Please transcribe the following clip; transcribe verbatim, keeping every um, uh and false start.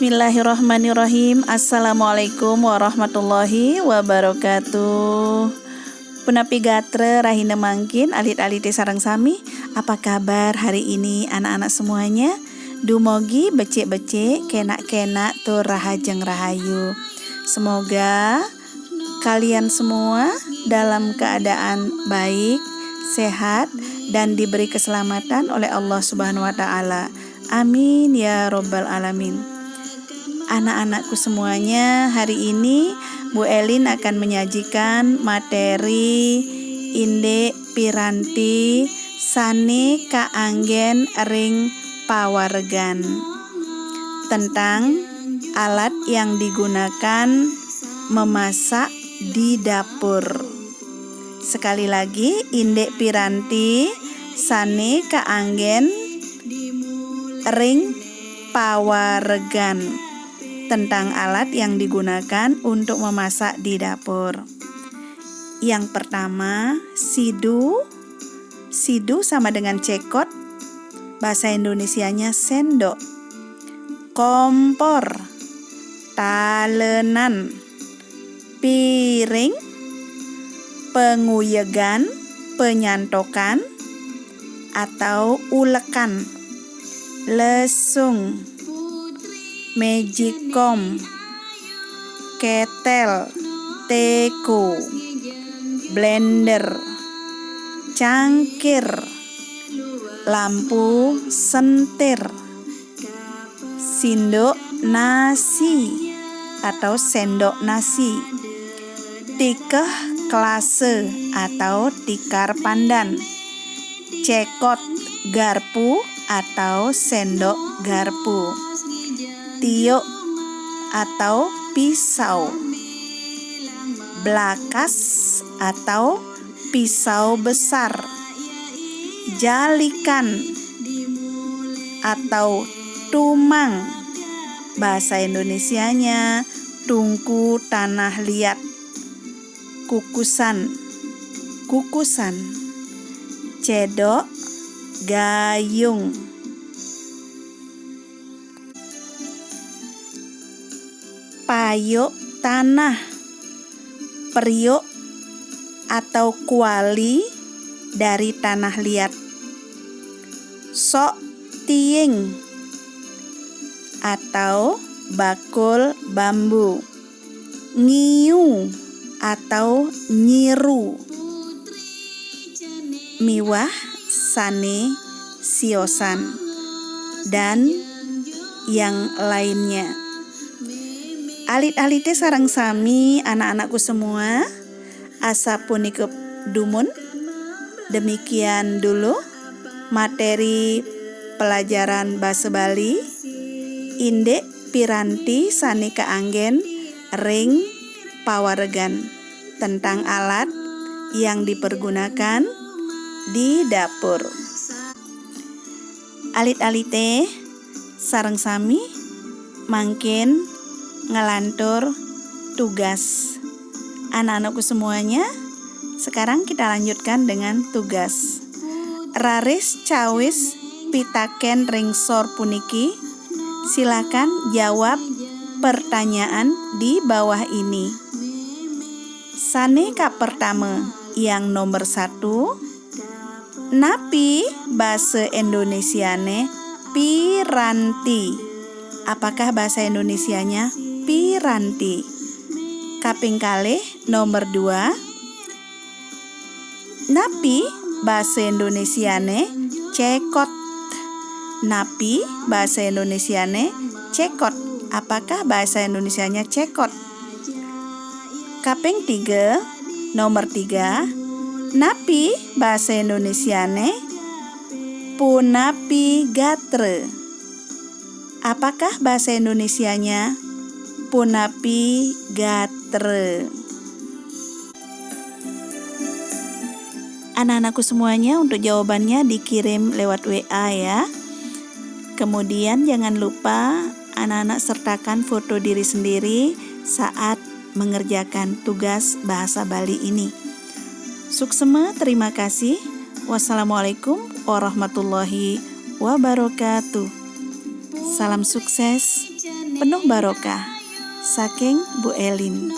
Bismillahirrahmanirrahim. Assalamualaikum warahmatullahi wabarakatuh. Punapi gatra rahina mangkin, alit-alite sareng sami. Apa kabar hari ini, anak-anak semuanya? Dumogi becik-becik, kenak-kenak tur rahajeng rahayu. Semoga kalian semua dalam keadaan baik, sehat, dan diberi keselamatan oleh Allah Subhanahu wa Ta'ala. Amin ya Robbal 'Alamin. Anak-anakku semuanya, hari ini Bu Elin akan menyajikan materi indik piranti sane kaanggen ring pawaregan, tentang alat yang digunakan memasak di dapur. Sekali lagi, indik piranti sane kaanggen ring pawaregan, tentang alat yang digunakan untuk memasak di dapur. Yang pertama, sidu. Sidu sama dengan cekot. Bahasa Indonesianya sendok. Kompor, talenan, piring, penguyegan, penyantokan, atau ulekan, lesung, mejikom, ketel, teko, blender, cangkir, lampu sentir, sinduk nasi atau sendok nasi, tikeh kelase atau tikar pandan, cekot garpu atau sendok garpu, tiuk atau pisau, blakas atau pisau besar, jalikan atau tumang. Bahasa Indonesianya tungku tanah liat, kukusan, kukusan, cedok, gayung, payuk tanah, periuk atau kuali dari tanah liat, sok tiing atau bakul bambu, ngiu atau nyiru, miwah sane siosan, dan yang lainnya. Alit-alite sareng sami, anak-anakku semua, asapunika dumun. Demikian dulu materi pelajaran basa Bali, indik piranti sane kaanggen ring pawaregan, tentang alat yang dipergunakan di dapur. Alit-alite sareng sami mangkin nglantur tugas. Anak-anakku semuanya, sekarang kita lanjutkan dengan tugas. Raris cawis pitaken ring sor puniki, silakan jawab pertanyaan di bawah ini. Sane kapertama, yang nomor satu, napi basa Indonesiane piranti? Apakah bahasa Indonesianya piranti? Kaping kalih, nomor dua, napi basa Indonesiane cekot? Napi basa Indonesiane cekot? Apakah bahasa Indonesianya cekot? Kaping tiga, nomor tiga, napi basa Indonesiane punapi gatra? Apakah bahasa Indonesianya punapi gatra? Anak-anakku semuanya, untuk jawabannya dikirim lewat W A ya. Kemudian jangan lupa anak-anak sertakan foto diri sendiri saat mengerjakan tugas bahasa Bali ini. Suksema, terima kasih. Wassalamualaikum warahmatullahi wabarakatuh. Salam sukses. penuh barokah. Saking Bu Elin.